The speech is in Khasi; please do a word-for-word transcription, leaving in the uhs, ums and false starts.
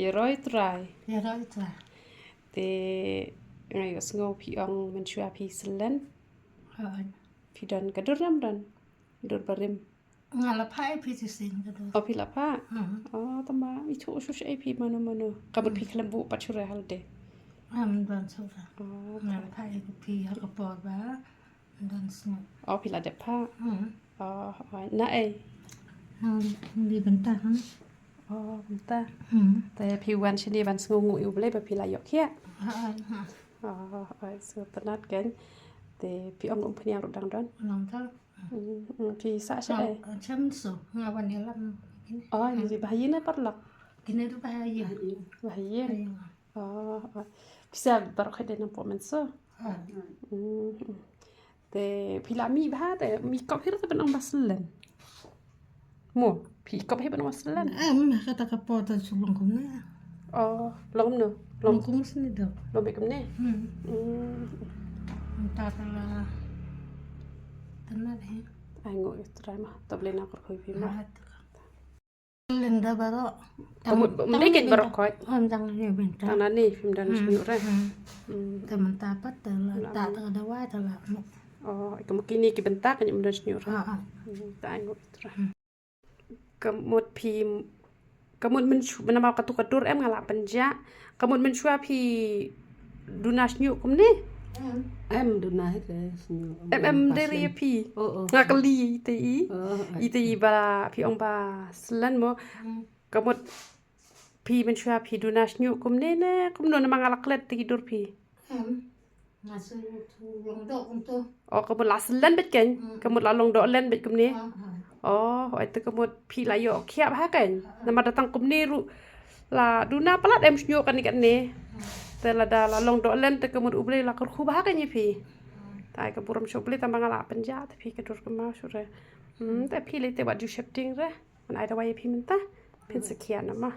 Ïaroh Trai. Ïaroh Trai. Te nga ïohsngew phi ong mynshuwa phi slem. Hooid. Phi don ka dur ne ym don? Dur barim. Nga la phah ïa phi shisien ka dur. O phi la phah? Hmm. O tangba ithuh shuh sha phi mano mano. Ka mut phi khlem buh pat shuh re ha lade. Ym don shuh re. O. Nga la phah ïa phi ha ka por ba don shuh. O phi la dep phah. Hmm. O, o, na ei? Hmm, di bynta, hmm. O, bynta. Hmm. Te phi wan shane ban sngewnguh ïa U Blei ba phi la ïoh khiah. Ha, ha. O, o, sngewtynnat kein. Te phi ong um pynïar u dang don. Long thar. Hmm, hmm, phi sah sha ei? Chem so, nga wan ïalam. O, ni ba ha ïing ne paralok? Kine ruh ba ha ïing. Ba ha ïing. Ba ha ïing. O, o. Phi sah baroh khoit de nang pok mynso. Ha. Hmm, hmm. Te phi la mih bha te mih kop hi ruh te ban ong ba slem. Mo, phi kop hi ban ong ba slem. Em, kata ka por ta shu long kumne. O, long kumno? Long kumne sini do. Long beit kumne? Hmm. Hmm. Mynta ta la. Tana de. Ai nguh ïa U Trai ma, to Blei nang kyrkhu ïa phi ma. Linda baroh. Ka mut ba ym dei kein baroh khoit. Ym tang ne bynta. Tang nangne phim don shñiuh re. Hmm. Te mynta pat te la ta ta ka dawai te la. O, ka mut kine ki bynta ka ym don shñiuh re. Ah, ah. Hmm, ta ai nguh Trai. Hmm. Ka mut phi, ka mut mynshuwa, namar katu ka dur em nga la pynjah. Ka mut mynshuwa phi duna shñiuh kumne? Em duna hi te shñiuh. Em, em, dei ri ïa phi. O, o. Nga kylli ite i. O, ite i ba phi ong ba slem mo. Hmm. Ka mut phi mynshuwa phi duna shñiuh kumne ne kumno namar nga la klet te ki dur phi. Em. Nga shu long doh kumto. O, ka mut la slem beit kein. Hmm. Ka mut la long doh len beit kumne. Ah, ah. O, hooid te ka mut phi la ïoh khiah bha kein. Ah, ah. Namar da tang kumne ruh la duna palat em shñiuh kane kane. Ah. Te lada la long doh len te ka mut U Blei la kyrkhu bha kein ïa phi. Ah. Te ai ka burom sha U Blei tangba nga la pynjah te phi ka dur kynmaw shuh re. Hmm, te phi lei te wat ju sheptieng re. Ngan ai dawai ïa phi mynta. Phin sa khiah namar.